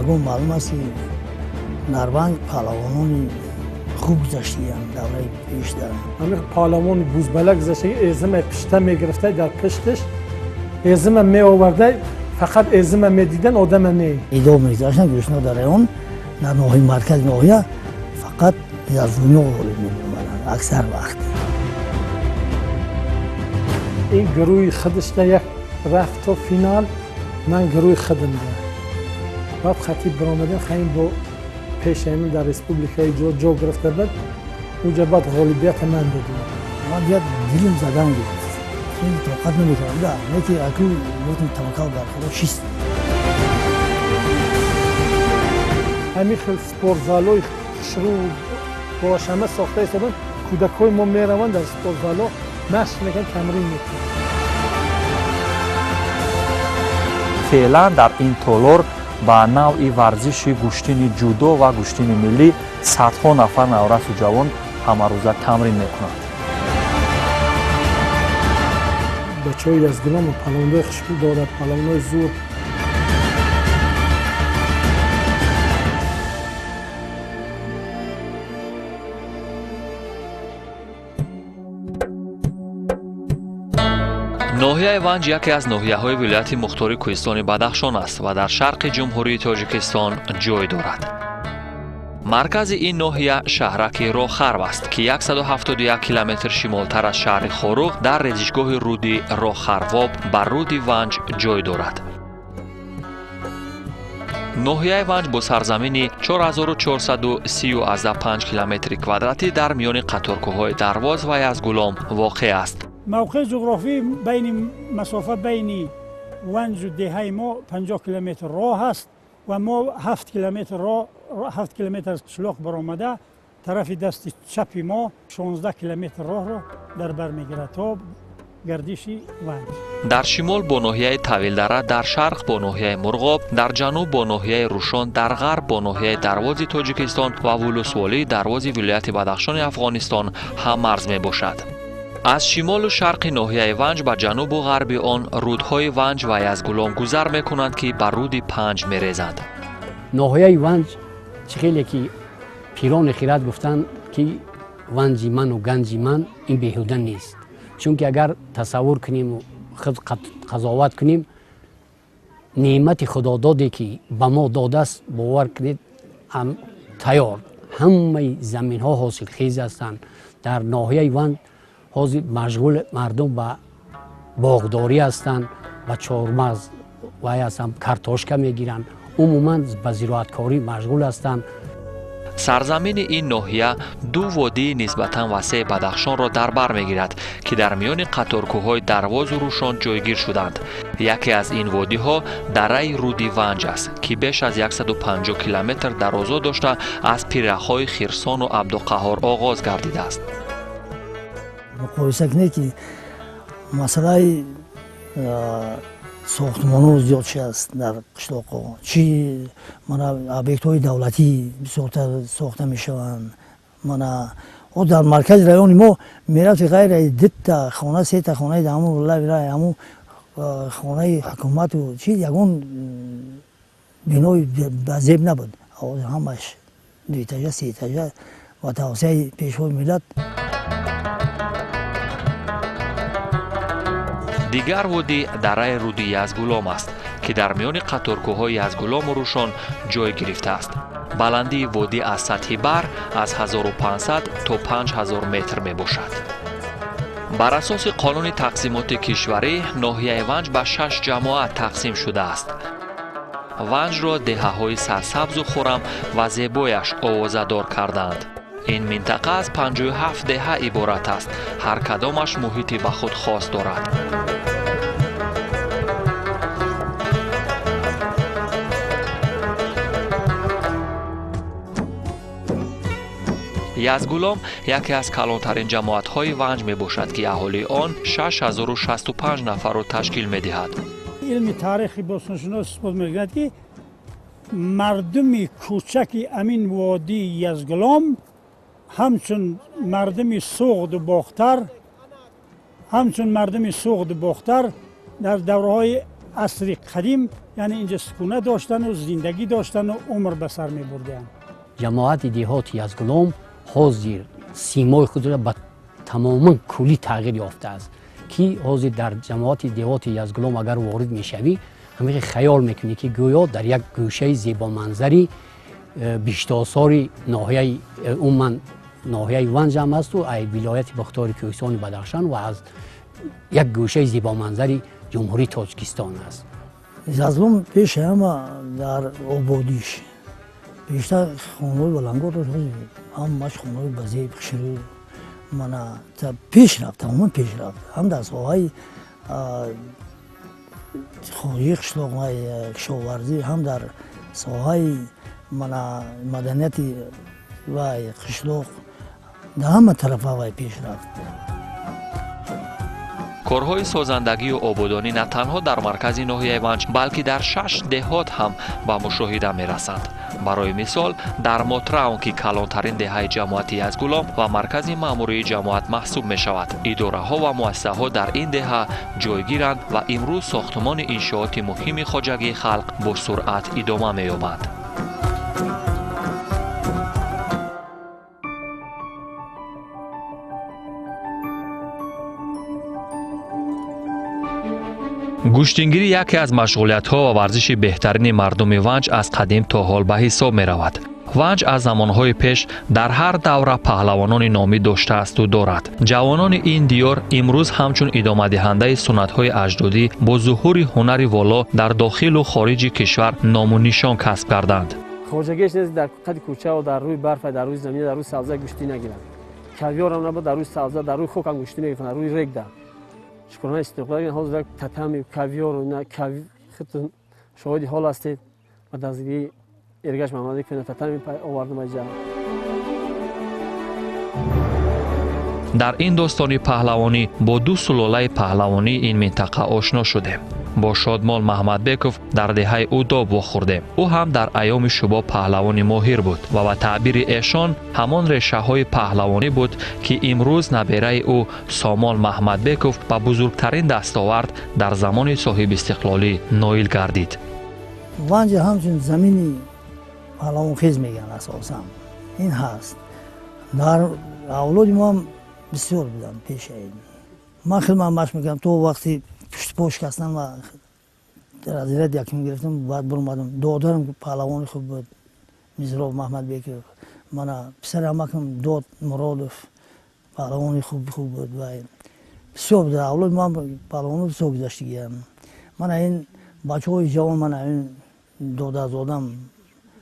Ҳамагон маълум аст, ки Нарванг паҳлавонони хуб гузаштиянд давраи пештар. Ҳамин паҳлавони бузбала гузаштаги эзима пишта мегирифта, дар пишташ эзима меоварда, фақат эзима медидан, одама не. Идо мегузаштанд гӯшно дар район, дар ноҳияи маркази ноҳия фақат язгулиҳо ғолиб меомаданд аксар вақт. Ин гурӯҳи худашда як рафт то финал, ман гурӯҳи худамда. Баъд хатиб баромадем, хаим бо пешаимин дар республикаи ҷо гирифта буд, уҷа баъд ғолибията ман додем. Ман дигар дилим задан гирифт, тоқат намекардам да, неки аку гуфтам таваккал бар Худо чист. Ҳамин хел спортзалҳои хушрӯ бошама сохта истоданд, кӯдакҳои мо мераванд дар спортзалҳо машқ мекунанд, тамрин мекунанд. Феълан дар ин толор ба навъи варзиши гӯштини ҷудо ва гӯштини миллӣ садҳо нафар наврасу ҷавон ҳамарӯза тамрин мекунанд. Бачаҳои Язгулом палавонои хушрӯ дорад, палавонои зур. Ноҳияи Ванҷ яке аз ноҳияҳои вилояти мухтори кӯҳистони Бадахшон аст ва дар шарқи Ҷумҳурии Тоҷикистон ҷой дорад. Маркази ин ноҳия шаҳраки Рохарв аст, ки 171 километр шимолтар аз шаҳри Хоруғ дар резишгоҳи руди Рохарвоб ба руди Ванҷ ҷой дорад. Ноҳияи Ванҷ бо сарзамини 4435 километри квадратӣ дар миёни қаторкӯҳҳои Дарвоз ва Язгулом воқеъ аст. Мавқеи ҷуғрофӣ байни масофа байни Ванҷу деҳаи мо 50 километр роҳ аст ва мо 7 километр роҳ, 7 километр аз қишлоқ баромада тарафи дасти чапи мо 16 километр роҳро дар бар мегирад то гардиши Ванҷ. Дар шимол бо ноҳияи Тавилдара, дар шарқ бо ноҳияи Мурғоб, дар ҷануб бо ноҳияи Рушон, дар ғарб бо ноҳияи Дарвози Тоҷикистон ва вулусволии Дарвози вилояти Бадахшони Афғонистон ҳаммарз мебошад. Аз шимолу шарқи ноҳияи Ванҷ ба ҷанубу ғарби он рудҳои Ванҷ ва Язгулом гузар мекунанд, ки ба руди Панҷ мерезанд. Ноҳияи Ванҷ чӣ хеле ки пирони хират гуфтанд, ки Ванҷи ману ганҷи ман, ин беҳуда нест, чунки агар тасаввур куниму худ қазоват кунем, неъмати худододе ки ба мо додааст, бовар кунед, тайёр ҳамаи заминҳо ҳосилхез ҳастанд. Дар ноҳияи Ванҷ ҳозир машғул мардум ба боғдорӣ ҳастанд, ба чормағз вай ҳастанд, картошка мегиранд, умуман ба зироаткорӣ машғул ҳастанд. Сарзамини ин ноҳия ду водии нисбатан васеи Бадахшонро дар бар мегирад, ки дар миёни қаторкӯҳҳои Дарвозу Рушон ҷойгир шуданд. Яке аз ин водиҳо дараи руди Ванҷ аст, ки беш аз 150 километр дарозо дошта аз пиряхҳои Хирсону Абдуқаҳор оғоз гардидааст. Муқоиса кунед, ки масъалаи сохтмонҳо зиёд шудааст дар қишлоқҳо, чӣ мана объектҳои давлатӣ бисёртар сохта мешаванд. Мана о дар маркази райони мо мерафти, ғайр аз дита хона, сета хонаи дар ҳамун лаби рай, ҳамун хонаи ҳукумату чи, ягон бинои ба зеб набуд. Ҳамаш дуэтажа, сеэтажа ва тавсияи Пешвои миллат. Дигар водӣ дараи руди Язгулом аст, ки дар миёни қаторкӯҳҳои Язгулому Рушон ҷой гирифтааст. Баландии водӣ аз сатҳи баҳр аз 1500 то 5000 метр мебошад. Бар асоси қонуни тақсимоти кишварӣ ноҳияи Ванҷ ба шаш ҷамоат тақсим шудааст. Ванҷро деҳаҳои сарсабзу хуррам ва зебояш овозадор кардаанд. Ин минтақа аз 57 деҳа иборат аст, ҳар кадомаш муҳити ба худ хос дорад. Язгулом яке аз калонтарин ҷамоатҳои Ванҷ мебошад, ки аҳолии он 6065 нафарро ташкил медиҳад. Илми таърихи бостоншинос исбот мекунад, ки мардуми кӯчаки амин водии Язгулом ҳамчун мардуми Суғду Бохтар, ҳамчун мардуми Суғду Бохтар дар давраҳои عصر قدیم، یعنی اینجا سکونه داشتن و زندگی داشتن و عمر به سر می بردن. جماعت деҳоти Язгулом ҳозир симои худро ба тамоман куллӣ тағйир ёфтааст, ки ҳозир дар ҷамоати деҳоти Язгулом агар ворид мешавӣ, ҳамин хаёл мекунӣ, ки гӯё дар як гӯшаи зебоманзари биштосори ноҳияи, умуман ноҳияи Ванҷ ҳам асту ай вилояти Мухтори Кӯҳистони Бадахшан ва аз як гӯшаи зебоманзари Ҷумҳурии Тоҷикистон аст. Язгулом пеши ҳама дар ободиш бештар хонаҳои баландгоҳ дошт, ҳамаш хонаҳои базеб хушрӯ. Мана пеш рафт, тамоман пеш рафт, ҳам дар соҳаи хоҷии қишлоқ, кишоварзӣ, ҳам дар соҳаи мана маданияти вай қишлоқ, дар ҳама тарафа вай пеш рафт. Корҳои созандагию ободонӣ на танҳо дар маркази ноҳияи Ванҷ, балки дар шаш деҳот ҳам ба мушоҳида мерасанд. Барои мисол, дар Мотраун, ки калонтарин деҳаи ҷамоати Язгулом ва маркази маъмурии ҷамоат маҳсуб мешавад, идораҳо ва муассисаҳо дар ин деҳа ҷойгиранд ва имрӯз сохтумони иншооти муҳими хоҷагии халқ бо суръат идома меёбанд. Гӯштингирӣ яке аз машғулиятҳо ва варзиши беҳтарини мардуми Ванҷ аз қадим то ҳол ба ҳисоб меравад. Ванҷ аз замонҳои пеш дар ҳар давра паҳлавонони номӣ доштаасту дорад. Ҷавонони ин диёр имрӯз ҳамчун идомадиҳандаи суннатҳои аҷдодӣ бо зуҳури ҳунари воло дар дохилу хориҷи кишвар ному нишон касб карданд. Хоҷагиаш нест, дар қади кӯчао, дар рӯи барфа, дар рӯи замина, дар рӯи сабза гӯштӣ нагиранд. Кавёрам набуд, дар рӯи сабза, дар рӯи хокам гӯштӣ мегирифтанд, дар рӯи регда. Шукрона истиқлол, ҳозир як татами кавёр, худтон шоҳиди ҳол ҳастед ва дастгирии Эргаш Маҳмадӣ кунад татами овардам аҷа. Дар ин достони паҳлавонӣ бо ду сулолаи паҳлавонии ин минтақа ошно шудем. Бо Шодмол Маҳмадбеков дар деҳаи Удоб вохӯрдем. Ӯ ҳам дар айёми шубоб паҳлавони моҳир буд ва ба таъбири эшон ҳамон решаҳои паҳлавонӣ буд, ки имрӯз набераи ӯ Сомон Маҳмадбеков ба бузургтарин дастовард дар замони соҳибистиқлолӣ ноил гардид. Ванҷ ҳамчун замини паҳлавонхез мегӯянд, асосан ин ҳаст. Дар авлоди мо ҳам бисёр буданд пеша ин. Ман хидмат машқ мекардам то вақти пуштпо шикастам ва разряд якум гирифтам, баъд баромадам. Додарам паҳлавони хуб буд, Мизроб Маҳмадбеков, мана писари амакам Дод Муродов паҳлавони хуб буд. Ва бисёр буд, авлоди мо паҳлавоно бисёр гузаштагиям. Мана ин бачаҳои ҷавон, мана ин додарзодам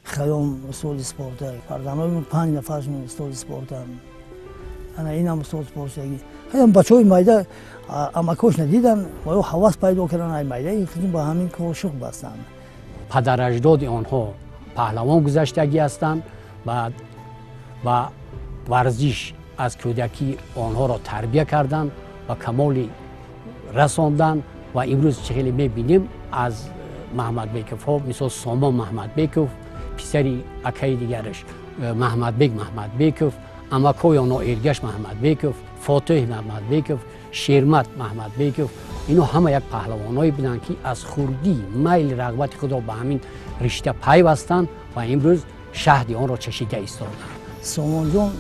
Хаём устоди спорта, фарзандои 5 нафаршон устоди спортанд. Ана инам устоди спортшаги. Хаём бачаҳои майда амакошна дидан ва ё ҳавас пайдо кардан, ай майда ба ҳамин кор шуғл бастанд. Падараҷдоди онҳо паҳлавон гузаштагӣ ҳастанд ва варзиш аз кӯдакӣ онҳоро тарбия карданд ва камоли расонданд. Ва имрӯз чӣ хеле мебинем аз Маҳмадбековҳо, мисол Сомон Маҳмадбеков, писари акаи дигараш Маҳмадбек Маҳмадбеков, амакҳои онҳо Эргаш Маҳмадбеков, Фотиҳ Маҳмадбеков, Шермат Маҳмадбеков, ино ҳама як паҳлавоное буданд, ки аз хурдӣ майли рағбати худро ба ҳамин ришта пайвастанд ва имрӯз шаҳди онро чашида истоданд. Сомонҷон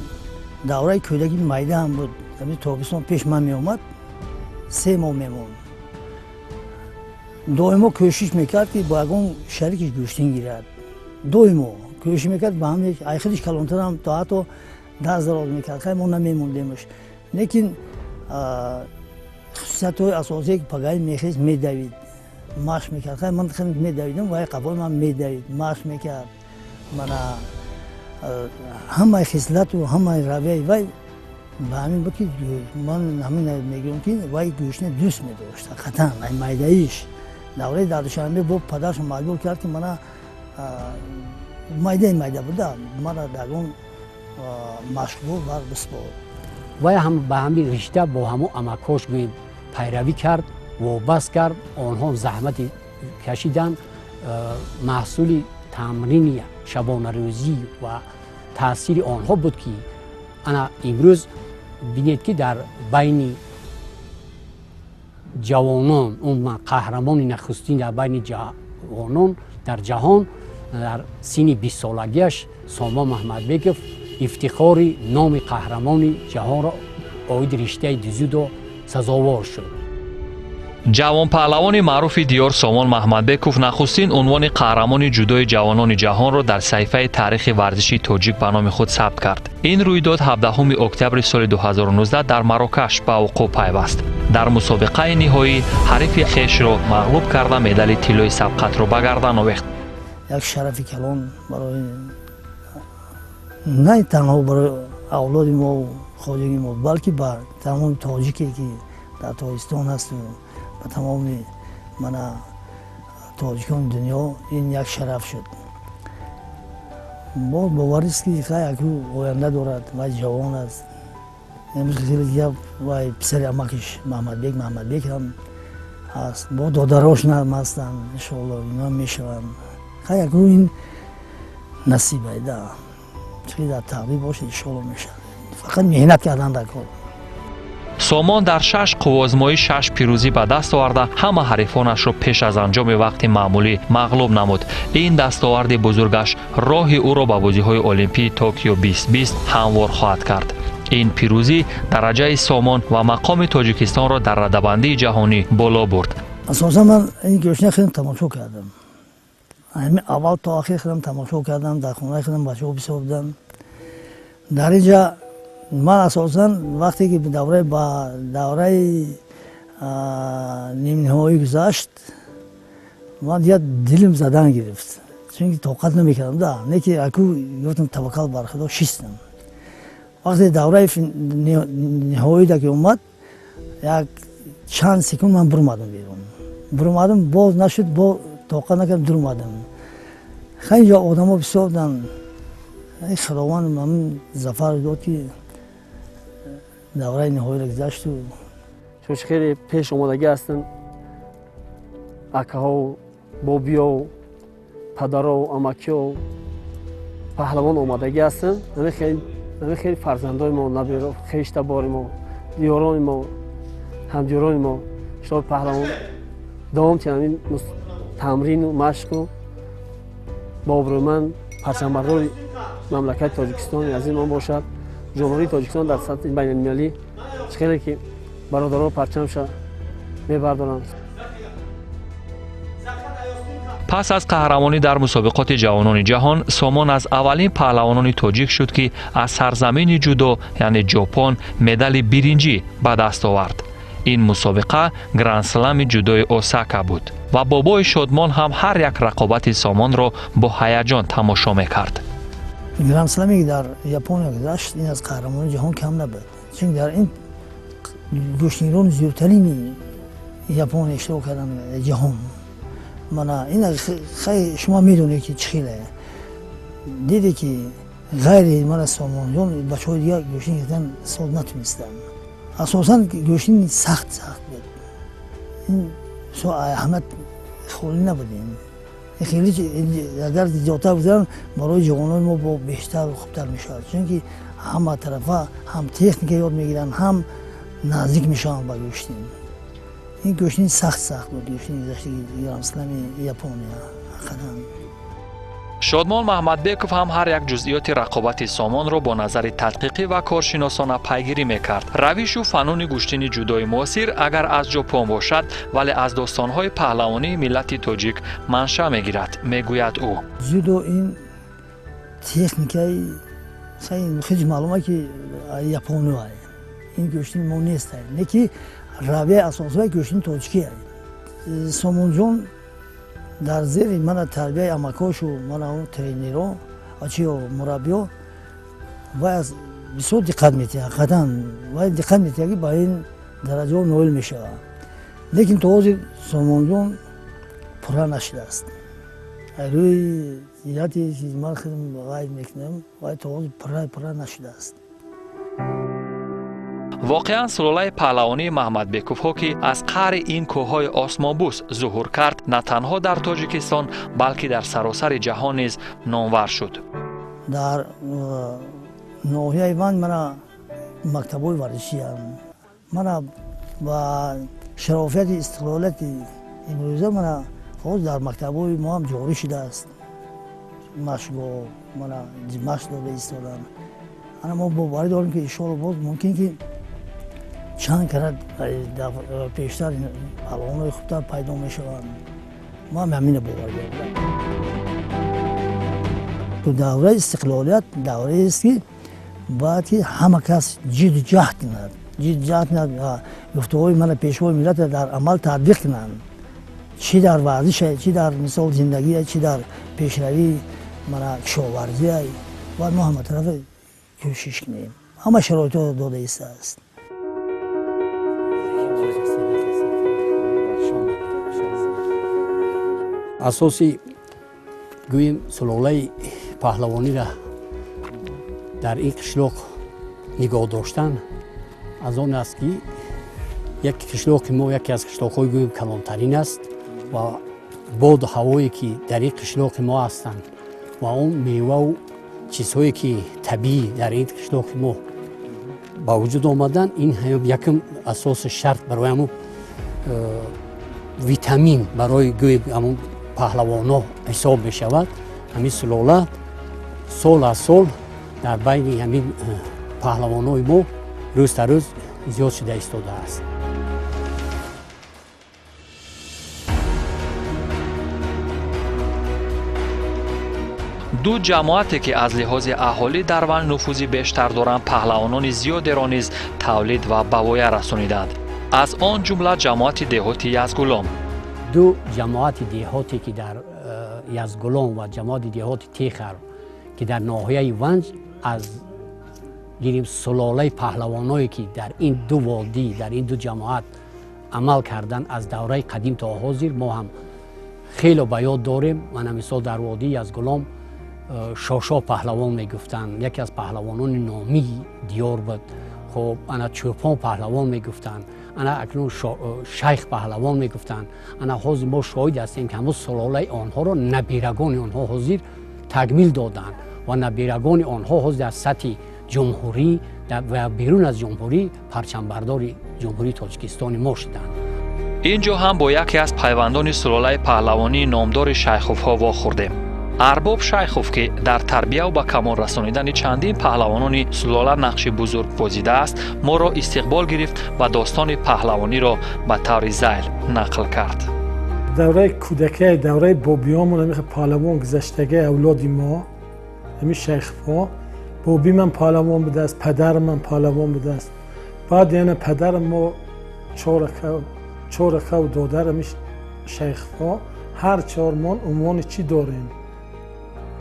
давраи кӯдаки майда ҳам буд. Тобистон пеш ман меомад, 3 моҳ мемонд. Доимо кӯшиш мекард, ки бо ягон шарикиш гӯштин гирад. Доимо кӯшиш мекард, ба ҳам ай худиш калонтарам то ҳатто даст дароз мекард. Хай мо намемондемш. Лекин хусусиятҳои асосие ки пагаи мехест, медавид, машқ мекард. Хай ман медавидам, вай қафои ман медавид, машқ мекард. Мана ҳамаи хислату ҳамаи равияи вай ба ҳамин буд, ки ман ҳамин мегӯям, ки вай гӯштина дӯст медошт ҳақиқатан. Ай майдаиш давраи дар Душанбе бо падарашон маҷбур кард, ки мана майдаи майда буда, мана дар он машғул бар биспор. Вай ҳам ба ҳамин ришта бо ҳамон амакҳош гӯем пайравӣ кард, вобаст кард, онҳо заҳмати кашиданд, маҳсули тамрини шабонарӯзӣ ва таъсири онҳо буд, ки ана имрӯз бинед, ки дар байни ҷавонон, умуман қаҳрамони нахустин дар байни ҷавонон дар ҷаҳон дар синни 20-солагиаш Сомон Маҳмадбеков ифтихори номи қаҳрамони ҷаҳонро оиди риштаи дзюдо сазовор шуд. Ҷавонпаҳлавони маъруфи диёр Сомон Маҳмадбеков нахустин унвони қаҳрамони ҷудои ҷавонони ҷаҳонро дар саҳифаи таърихи варзиши тоҷик ба номи худ сабт кард. Ин рӯйдод 17 октябри соли 2019 дар Марокаш ба вуқӯъ пайваст. Дар мусобиқаи ниҳоӣ ҳарифи хешро мағлуб карда, медали тиллои сабқатро ба гардан овехт. Як шарафи калон барои на танҳо барои авлоди мо, хоҷагии мо, балки ба тамоми тоҷике, ки дар Тоҷикистон ҳасту ба тамоми мана тоҷикони дунё ин як шараф шуд. Боз боварист, ки яку оянда дорад ва ҷавон аст. Имрӯз хеле дигар вай писари амакиш Маҳмадбек Маҳмадбек ҳам ҳаст, бо додарош ҳам ҳастанд, иншоалло ино мешаванд. Хай, яку ин насибай да, чӣ дар тақдир бошад, иншоалло мешавад, фақат меҳнат кардан дар кор. Сомон дар шаш қувваозмоӣ шаш пирӯзӣ ба даст оварда, ҳама ҳарифонашро пеш аз анҷоми вақти маъмулӣ мағлуб намуд. Ин дастоварди бузургаш роҳи ӯро ба бозиҳои Олимпии Токио 2020 ҳамвор хоҳад кард. Ин пирӯзӣ дараҷаи Сомон ва мақоми Тоҷикистонро дар радабандии ҷаҳонӣ боло бурд. Асосан ман ин гӯшна хеле тамошо кардам, ҳамин аввал то ахир хелам тамошо кардам. Дар хонаи худам бачаҳо бисёр буданд дар инҷа. Ман асосан вақте ки давраи ба давраи нимниҳоӣ гузашт, ман дигар дилим задан гирифт, чунки тоқат намекардам да. Не ки аку гуфтам, таваккал бар Худо, шистам. Вақте давраи ниҳоида ки омад, як чанд секунд ман бурмадам берун, бурмадам, боз нашуд, бо тоқат накардам, дурмадам. Хеле ҷо одамо бисёр буданд. Худованд ҳамин зафар дод, ки давраи ниҳоиро гузашту. Чун хеле пеш омодагӣ ҳастанд, акаҳо, бобиё, падаро, амакиё, паҳлавон омодагӣ ҳастанд. Ҳамин хеле фарзандои мо, наберо, хештабори мо, диёрони мо, ҳамдиёрони мо шо паҳлавон давом тиҳанд ҳамин тамрину машқу бо обрӯманд парчамбардори мамлакати Тоҷикистони азизи мо бошад. Ҷумҳурии Тоҷикистон дар сатҳи байналмилалӣ чӣ хеле ки бародаро парчамша мебардоранд. Пас аз қаҳрамонӣ дар мусобиқоти ҷавонони ҷаҳон, Сомон аз аввалин паҳлавонони тоҷик шуд, ки аз сарзамини ҷудо, яъне Ҷопон, медали биринҷӣ ба даст овард. Ин мусобиқа грандслами ҷудои Осака буд ва бобои Шодмон ҳам ҳар як рақобати Сомонро бо ҳаяҷон тамошо мекард. Грандсламе ки дар Япония гузашт, ин аз қаҳрамони ҷаҳон кам набуд, чунки дар ин гӯштингирони зиёдтарини Япония иштирок карданд, ҷаҳон. Мана ин шумо медонед, ки чӣ хеле диде, ки ғайри мана Сомонҷон бачаҳои дигар гӯштин гирифтан сол натунистанд. Асосан гӯштини сахт сахт буд, ин аҳамият холӣ набуд. Ин хеле агар зиёдтар гузаранд, барои ҷавонони мо бо бештар хубтар мешавад, чунки ҳама тарафа ҳам техника ёд мегиранд, ҳам наздик мешаванд ба гӯштин. Ин гӯштини сахт сахт буд, гӯштини гузаштаги грандслами Япония ҳақиқатан. Шодмон Маҳмадбеков ҳам ҳар як ҷузъиёти рақобати Сомонро бо назари тадқиқӣ ва коршиносона пайгирӣ мекард. Равишу фануни гӯштини ҷудои муосир агар аз Ҷопон бошад, вале аз достонҳои паҳлавонии миллати тоҷик манша мегирад, мегӯяд ӯ. Дзюдо ин техникаи хеле маълума, ки япониа, ин гӯштини мо нест, не ки равияи асосии гӯштини тоҷикия. Сомонҷон дар зери мана тарбияи амакошу мана тренеро чиё мураббиё вай аз бисёр диққат метиҳад, ҳақиқатан вай диққат метиҳад, ки ба ин дараҷаҳо ноил мешавад. Лекин то ҳозир Сомонҷон пурра нашудааст. Рӯи ҷиҳати ман худам вай мекунам, вай то ҳозир пурра нашудааст. Воқеан, сулолаи паҳлавонии Маҳмадбековҳо, ки аз қаъри ин кӯҳҳои осмонбӯс зуҳур кард, на танҳо дар Тоҷикистон, балки дар саросари ҷаҳон низ номвар шуд. Дар ноҳияи ман мана мактабҳои варзишиам, мана ба Шарофати истиқлолияти имрӯза мана ҳозир дар мактабҳои мо ҳам ҷорӣ шудааст. Машқгоҳ мана машқ дода истоданд. Ана мо боварӣ дорем, ки иншоалло боз мумкин ки чанд карат пештар паҳлавонҳои хубтар пайдо мешаванд. Мо ҳам ҳамина бовар дорем. Давраи истиқлолият давраест, ки бояд ки ҳама кас ҷидду ҷаҳд кунад, ҷидду ҷаҳд кунад, гуфтуҳои мана пешвои миллатро дар амал татбиқ кунанд, чӣ дар варзише, чӣ дар мисол зиндагие, чӣ дар пешравии мана кишоварзие. Бояд мо ҳаматарафа кӯшиш кунем. Ҳама шароитҳо дода истааст. Асоси гӯем сулолаи паҳлавониро дар ин қишлоқ нигоҳ доштан аз он аст, ки як қишлоқи мо яке аз қишлоқҳои гӯем калонтарин аст ва боду ҳавое, ки дар ин қишлоқи мо ҳастанд ва он меваву чизҳое, ки табиӣ дар ин қишлоқи мо ба вуҷуд омаданд, ин якум асоси шарт барои ҳамун витамин барои гӯем ҳамун паҳлавонҳо ҳисоб мешавад. Ҳамин сулола сол аз сол дар байни ҳамин паҳлавонҳои мо рӯз та рӯз зиёд шуда истодааст. Ду ҷамоате, ки аз лиҳози аҳолӣ дар Ванҷ нуфузи бештар доранд, паҳлавонони зиёдеро низ тавлид ва ба воя расониданд, аз он ҷумла ҷамоати деҳоти Язгулом. Ду ҷамоати деҳоте, ки дар Язгулом ва ҷамоати деҳоти Техар, ки дар ноҳияи Ванҷ, аз гирим сулолаи паҳлавоное, ки дар ин ду водӣ, дар ин ду ҷамоат амал карданд аз давраи қадим то ҳозир, мо ҳам хело ба ёд дорем. Мана мисол дар водии Язгулом Шошо паҳлавон мегуфтанд, яке аз паҳлавонони номии диёр буд. Хоб, ана Чӯпон паҳлавон мегуфтанд, ана акнун Шайх паҳлавон мегуфтанд. Ана ҳозир мо шоҳид ҳастем, ки ҳамон сулолаи онҳоро набирагони онҳо ҳозир такмил доданд ва набирагони онҳо ҳозир дар сатҳи ҷумҳурӣ ва берун аз ҷумҳурӣ парчамбардори Ҷумҳурии Тоҷикистони мо шуданд. Ин ҷо ҳам бо яке аз пайвандони сулолаи паҳлавонии номдори Шайховҳо вохӯрдем. Арбоб Шайхов, ки дар тарбияву ба камол расонидани чандин паҳлавонони сулола нақши бузург бозидааст, моро истиқбол гирифт ва достони паҳлавониро ба таври зайл нақл кард. Давраи кӯдакия, давраи бобиёмон, ҳамин паҳлавон гузаштагии авлоди мо, ҳамин шайхҳо, боби ман паҳлавон будааст, падари ман паҳлавон будааст. Баъд яна падари мо чор акаву додар, ҳамин шайхҳо, ҳар чормон унвони чӣ дорем?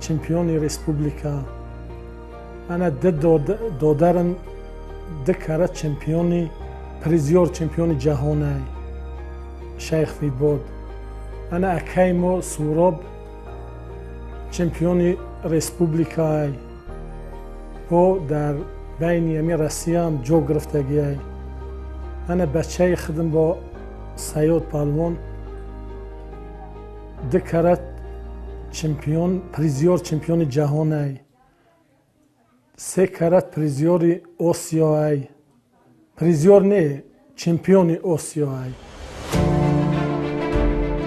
Чемпиони республика. Ана ду додарам ду кара чемпиони, призёр чемпиони ҷаҳонай Шайх Вибод. Ана акаи мо Суроб чемпиони республикаай, бо дар байни ҳами Россияам ҷо гирифтагиай. Ана бачаи худам бо Саёд паҳлавон ду кара чемпион, призёр чемпиони ҷаҳонай, се карат призёри Осиёай, призёр не, чемпиони Осиёай.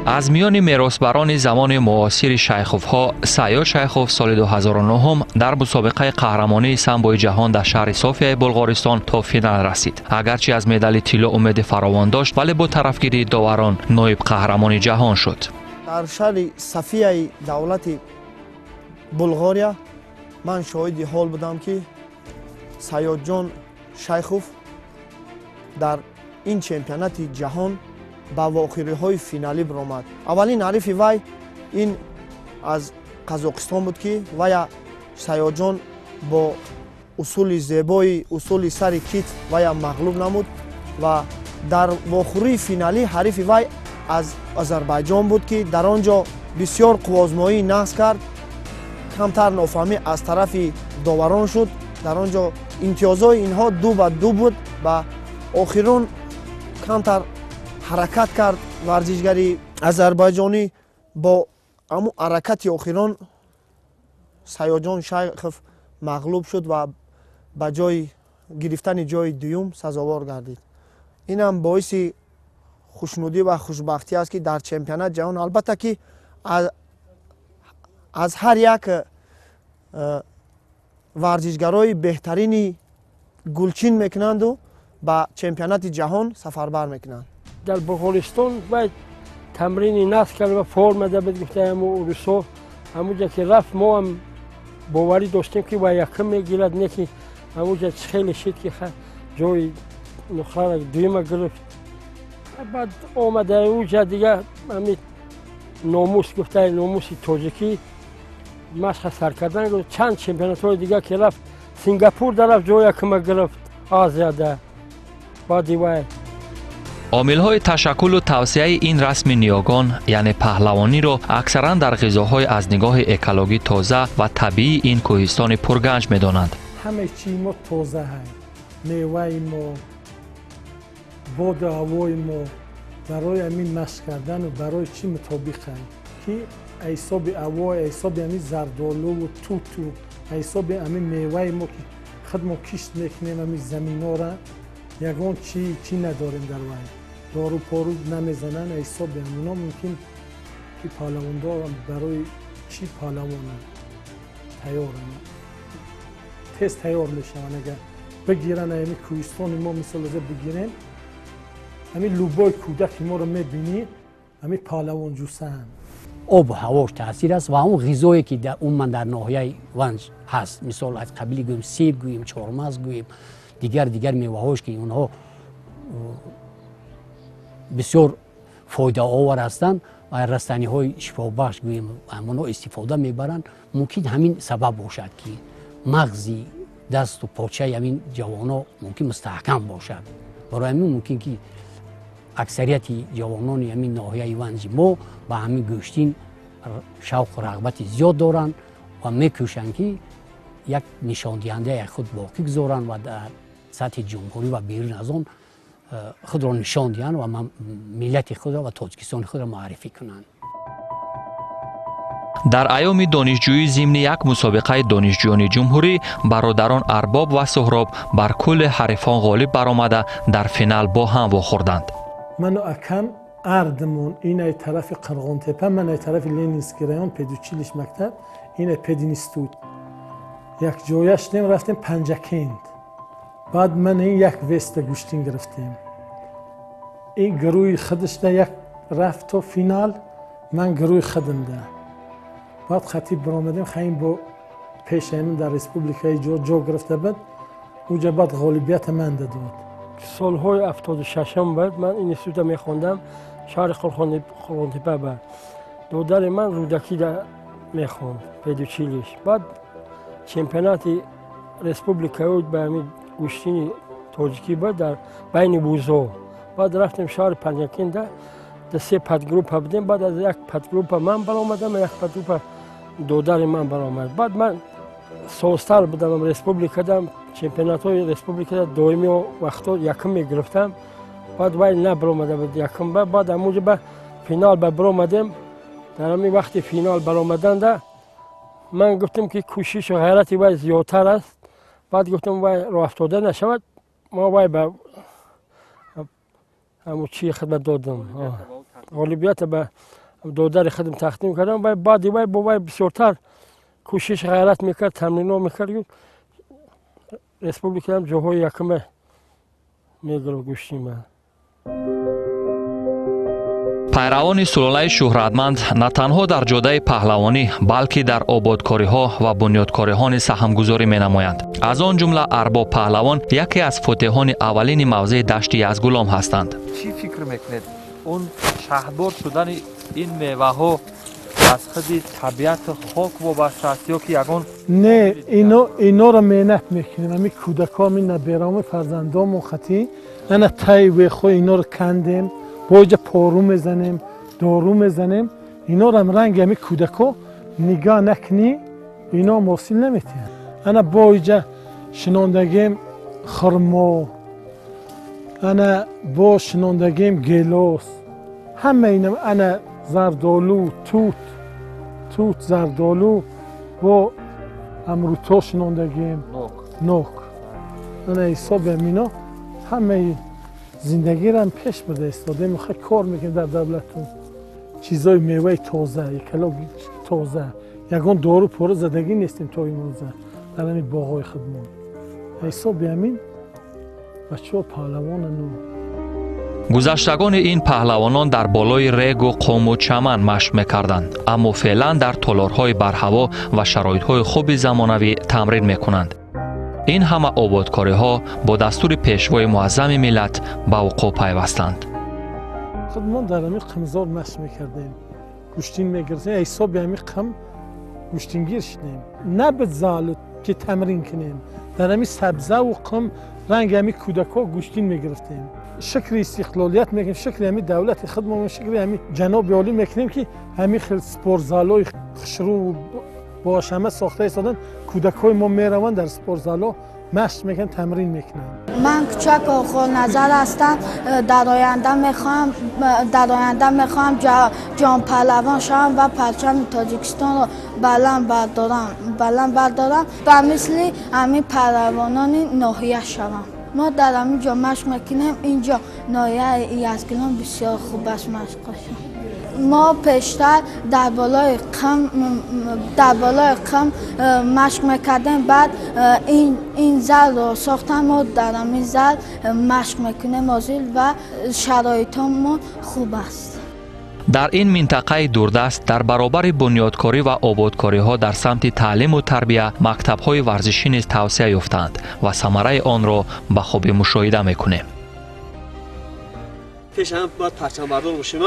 Аз миёни меросбарони замони муосири Шайховҳо Саёд Шайхов соли 2009 дар мусобиқаи қаҳрамонии самбои ҷаҳон дар шаҳри Софияи Булғористон то финал расид. Агарчи аз медали тилло умеди фаровон дошт, вале бо тарафгирии доварон ноиб қаҳрамони ҷаҳон шуд. Дар шаҳри Софияи давлати Булғория ман шоҳиди ҳол будам, ки Саёдҷон Шайхов дар ин чемпионати ҷаҳон ба вохириҳои финалӣ баромад. Аввалин ҳарифи вай ин аз Қазоқистон буд, ки вая Саёдҷон бо усули зебои усули сари кит вая мағлуб намуд ва дар вохӯрии финалӣ ҳарифи вай аз Озарбайҷон буд, ки дар он ҷо бисёр қуввозмоӣ нақс кард. Камтар нофаҳмӣ аз тарафи доварон шуд. Дар он ҷо имтиёзҳои инҳо 2-2 буд ва охирон камтар ҳаракат кард варзишгари озарбайҷонӣ. Бо ҳамун ҳаракати охирон Саёдҷон Шайхов мағлуб шуд ва ба ҷои гирифтани ҷои дуюм сазовор гардид. Инам боиси Хушнудӣ ва хушбахтӣ аст, ки дар чемпионати ҷаҳон, албатта, ки аз ҳар як варзишгарои беҳтарини гулчин мекунанду ба чемпионати ҷаҳон сафарбар мекунанд. Дар Буғористон вай тамрини насб кард ва форма дабед, гуфта ҳаму урусо. Ҳамуҷа ки рафт, мо ҳам боварӣ доштем, ки ва якум мегирад, не ки ҳамуҷа хеле шид, ки ҷои нухрара дуюма гирифт. Баъд омада уҷа дига ҳами номус, гуфтаи номуси тоҷикӣ, машқа сар кардан. Чанд чемпионатҳои дига ки рафт, Сингапур да рафт, ҷои якума гирифт Азияда баъди вай. Омилҳои ташаккулу тавсеаи ин расми ниёгон, яъне паҳлавониро, аксаран дар ғизоҳои аз нигоҳи экологӣ тоза ва табиии ин кӯҳистони пурганҷ медонанд. Ҳамаи чии мо тоза ҳай, меваи мо, боду ҳавои мо барои ҳамин машқ кардану барои чӣ мутобиқанд, ки ҳисоби ҳаво, ҳисоби ҳамин зардолуву туту, ҳисоби ҳамин меваи мо, ки худмо кишт мекунем, ҳамин заминора ягон чи чӣ надорем, дар вай дору пору намезананд. Ҳисоби ҳамино мумкин, ки паҳлавондор барои чӣ паҳлавонанд, тайёранд, тез тайёр мешаванд. Агар бигиранд ҳамин кӯҳистони мо, мисол аза бигирем, ҳамин любой кӯдаки моро мебинӣ, ҳамин паҳлавонҷусаанд. Обу ҳавош таъсир аст ва ҳамон ғизое, ки умуман дар ноҳияи Ванҷ ҳаст, мисол аз қабили гӯем себ, гӯем чормағз, гӯем дигар дигар меваҳош, ки онҳо бисёр фоидаовар ҳастанд ва растаниҳои шифобахш гӯем, ҳамонҳо истифода мебаранд. Мумкин ҳамин сабаб бошад, ки мағзи дасту почаи ҳамин ҷавоно мумкин мустаҳкам бошад. Барои ҳамин мумкин, ки аксарияти ҷавонони ҳамин ноҳияи Ванҷи мо ба ҳамин гӯштин шавқу рағбати зиёд доранд ва мекӯшанд, ки як нишондиҳандаи худ боқӣ гузоранд ва дар сатҳи ҷумҳурӣ ва берун аз он худро нишон диҳанд ва миллати худро ва Тоҷикистони худро муаррифӣ кунанд. Дар айёми донишҷӯӣ, зимни як мусобиқаи донишҷӯёни ҷумҳурӣ, бародарон Арбоб ва Суҳроб бар кулли ҳарифон ғолиб баромада, дар финал бо ҳам вохӯрданд. Ману акам ардимон, инай тарафи Қирғонтепа, ман ай тарафи Ленинский район, педучилище, мактаб, инай пединститут, якҷоя шудем, рафтем Панҷакент. Баъд ман ин як веста гӯштин гирифтем. Ин гурӯҳи худашда як рафт то финал, ман гурӯҳи худамда. Баъд хатиб баромадем, хаим бо пешаимн дар республикаи ҷо гирифта буд уҷа, баъд ғолибията ман дод. Солҳои 76-ам буд, ман института мехондам шаҳри Қурғонтепа. Ба додари ман Рӯдакида мехонд педучилище. Баъд чемпионати республика ба ҳамин гӯштини тоҷикӣ буд дар байни вузо. Баъд рафтем шаҳри Панҷакента, да се подгруппа будем. Баъд аз як подгруппа ман баромадам, як подгруппа додари ман баромад. Баъд ман созтар будам, республикадам, чемпионатҳои республикада доимӣ вақтҳо якум мегирифтам. Баъд вай набаромада буд якум. Баъд ҳамунҷо ба финал ба баромадем. Дар ҳамин вақти финал баромаданда ман гуфтам, ки кӯшишу ғайрати вай зиёдтар аст. Баъд гуфтам, вай роҳафтода нашавад, мо вай ба ҳамун чии хидмат додам, ғолибията ба додари худам тақдим кардам. Вай баъди вай бо вай бисёртар кӯшиш ғайрат мекард, тамрино мекард, республикаам ҷоҳои якума мегирифт гӯштима. Пайравони сулолаи шӯҳратманд на танҳо дар ҷодаи паҳлавонӣ, балки дар ободкориҳо ва бунёдкориҳо низ саҳмгузорӣ менамоянд. Аз он ҷумла Арбоб Паҳлавон яке аз фотеҳони аввалини мавзеи дашти Язгулом ҳастанд. Чӣ фикр мекунед, он шаҳдбор шудани ин меваҳо аз худи табиату хок вобаста аст ё ки ягон Не, иноро меҳнат мекунем. Ами кӯдакҳо, ами набераоми, фарзандому хатӣ, ана тай вехо иноро кандем, боҷа пору мезанем, дору мезанем. Инорам ранги ами кӯдакҳо нигоҳ накунӣ, ино ҳосил наметиҳанд. Ана боиҷа шинондагем хурмо, ана бо шинондагем гелос, ҳама ина, ана зардолу, тут, зардолу, бо амруто шинондагем, нок, ана ҳисоби амино ҳамаи. Зиндагиро пеш бурда истодем, кор мекунем дар давлату. Чизои меваи тоза, экологи тоза. Ягон дору пора задагӣ нестем то имрӯза дар ҳамин боғҳои худмон. Ҳисоби ҳамин бачаҳо паҳлавонану. Гузаштагони ин паҳлавонон дар болои регу қуму чаман машқ мекарданд, аммо феълан дар толорҳои барҳаво ва шароитҳои хуби замонавӣ тамрин мекунанд. Ин ҳама ободкориҳо бо дастури пешвои муаззами миллат ба вуқӯъ пайвастанд. Худ мо дар ҳамин қимзор машқ мекардем, гӯштин мегирифтем, ҳисоби ҳамин қим гӯштингир шудем. Набуд залу ки тамрин кунем, дар ҳамин сабзаву қим ранги ҳамин кӯдакҳо гӯштин мегирифтем. Шукри истиқлолият мекунем, шукри ҳамин давлати худмон, шукри ҳамин ҷаноби олӣ мекунем, ки ҳамин хел спортзалҳои хушрӯ бо ҳама сохта истоданд. Кӯдакҳои мо мераванд дар спортзалҳо машқ мекунанд, тамрин мекунанд. Ман кӯчак Охоназар ҳастам. Дар оянда мехоҳам ҷонпаҳлавон шавам ва парчами Тоҷикистонро баланд бардорам, ба мисли ҳамин паҳлавонони ноҳия шавам. Мо дар ҳамин ҷо машқ мекунем. Инҷо ноҳияи Язгулом бисёр хуб аст машқашон. Мо пештар дар болои қим машқ мекардем, баъд ин залро сохтам. Мо дар ҳамин зал машқ мекунем ҳозир ва шароитомон хуб аст. Дар ин минтақаи дурдаст дар баробари бунёдкорӣ ва ободкориҳо дар самти таълиму тарбия мактабҳои варзишӣ низ тавсеа ёфтаанд ва самараи онро ба хубӣ мушоҳида мекунем. Пеш ҳам бояд парчамбардор бошем,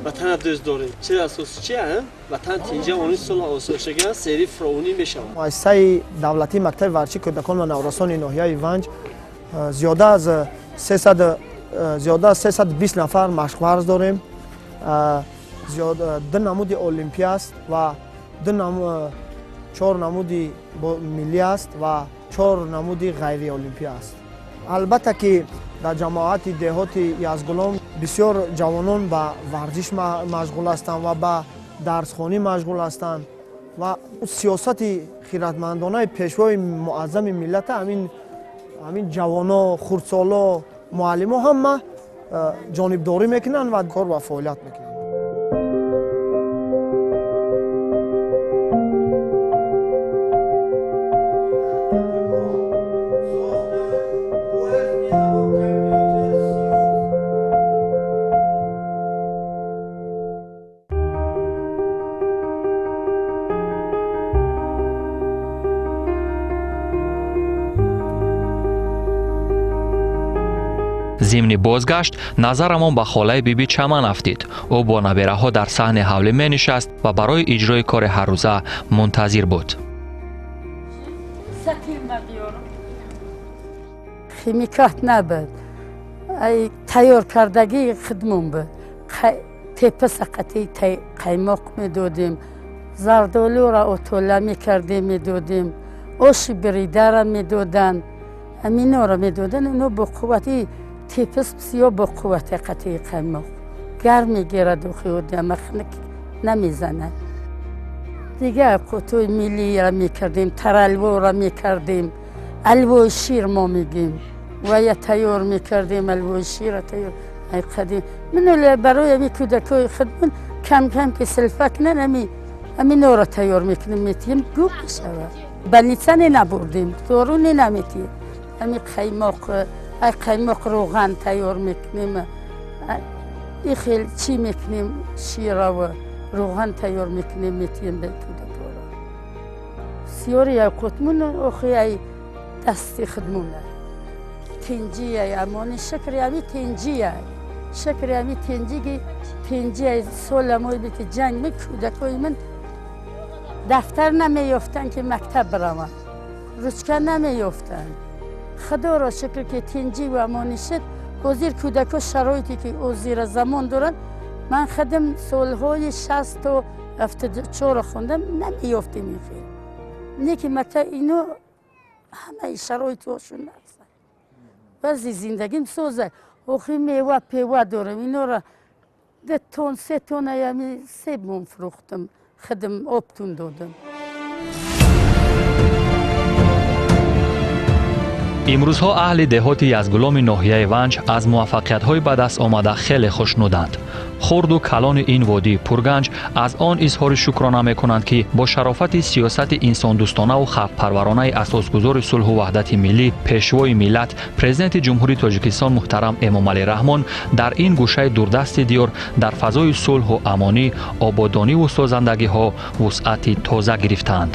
ватана дӯст дорем. Чизи асоси чи? Ватан тинҷа, они сулҳ осоишаган сери фаровонӣ мешавад. Муассисаи давлатии мактаби варзиши кӯдакон ва наврасони ноҳияи Ванҷ зиёда аз 320 нафар машқварз дорем. Ду намуди олимпӣ аст ва чор намуди миллӣ аст ва чор намуди ғайриолимпӣ аст. Албатта ки дар ҷамоати деҳоти Язгулом бисёр ҷавонон ба варзиш машғул ҳастанд ва ба дарсхонӣ машғул ҳастанд ва сиёсати хиратмандонаи пешвои муаззами миллата ҳамин ҷавоно, хурдсоло, муаллимо ҳама ҷонибдорӣ мекунанд ва кор ва фаъолият мекунанд. Зимни бозгашт назарамон ба холаи биби Чаман афтид. Ӯ бо набераҳо дар саҳни ҳавлӣ менишаст ва барои иҷрои кори ҳаррӯза мунтазир буд. Химикат набуд, тайёр кардагии худмон буд. Тепа сақати қаймоқ медодем, зардолуро отола мекардем, медодем, оши биридара медоданд, ҳаминоро медоданд. Ино бо қуввати тепис бисёр бо қуввати қатии қаймоқ гарм мегирад, охи одама хунук намезанад. Дигар қутои миллиро мекардем, таралворо мекардем, алвои шир мо мегем ва я тайёр мекардем, алвои шира тайёр қадим. Миноле барои ами кӯдакои худмон кам кам ки силфа кунан, ами аминоро тайёр мекунем, метиҳем, гӯб мешавад. Больница не набурдем, дору не наметиҳем. Ами қаймоқ, ай қаймоқ равған тайёр мекунем, и хел чӣ мекунем, шираву равған тайёр мекунем, метиҳем ба кӯдакоро. Бисёри авқотмон охи ай дасти худмона тинҷи, ай амони, шукри ами тинҷи, ай шукри ами тинҷиги тинҷи. Ай соламои ки ҷанг ми кӯдакои ман дафтар намеёфтанд, ки мактаб бираванд, ручка намеёфтанд. Худоро шукр ки тинҷӣ ва амонӣ шуд. Ҳозир кӯдако шароите ки озира замон доранд. Ман худам солҳои 60-у 74-ро хондам, намеёфтем ин хел не ки мактаб. Ино ҳамаи шароитҳошон ҳастанд, баъзи зиндагим соза. Охи мева пева дорем, инора 2 тон, 3 тона ями себмон фурӯхтам, худам обтун додам. Имрӯзҳо аҳли деҳоти Язгуломи ноҳияи Ванҷ аз муваффақиятҳои ба даст омада хеле хушнуданд. Хурду калони ин водии пурганҷ аз он изҳори шукрона мекунанд, ки бо шарофати сиёсати инсондӯстонаву халқпарваронаи асосгузори сулҳу ваҳдати миллӣ, пешвои миллат, Президенти Ҷумҳурии Тоҷикистон муҳтарам Эмомалӣ Раҳмон дар ин гӯшаи дурдасти диёр дар фазои сулҳу амонӣ, ободониву созандагиҳо вусъати тоза гирифтаанд.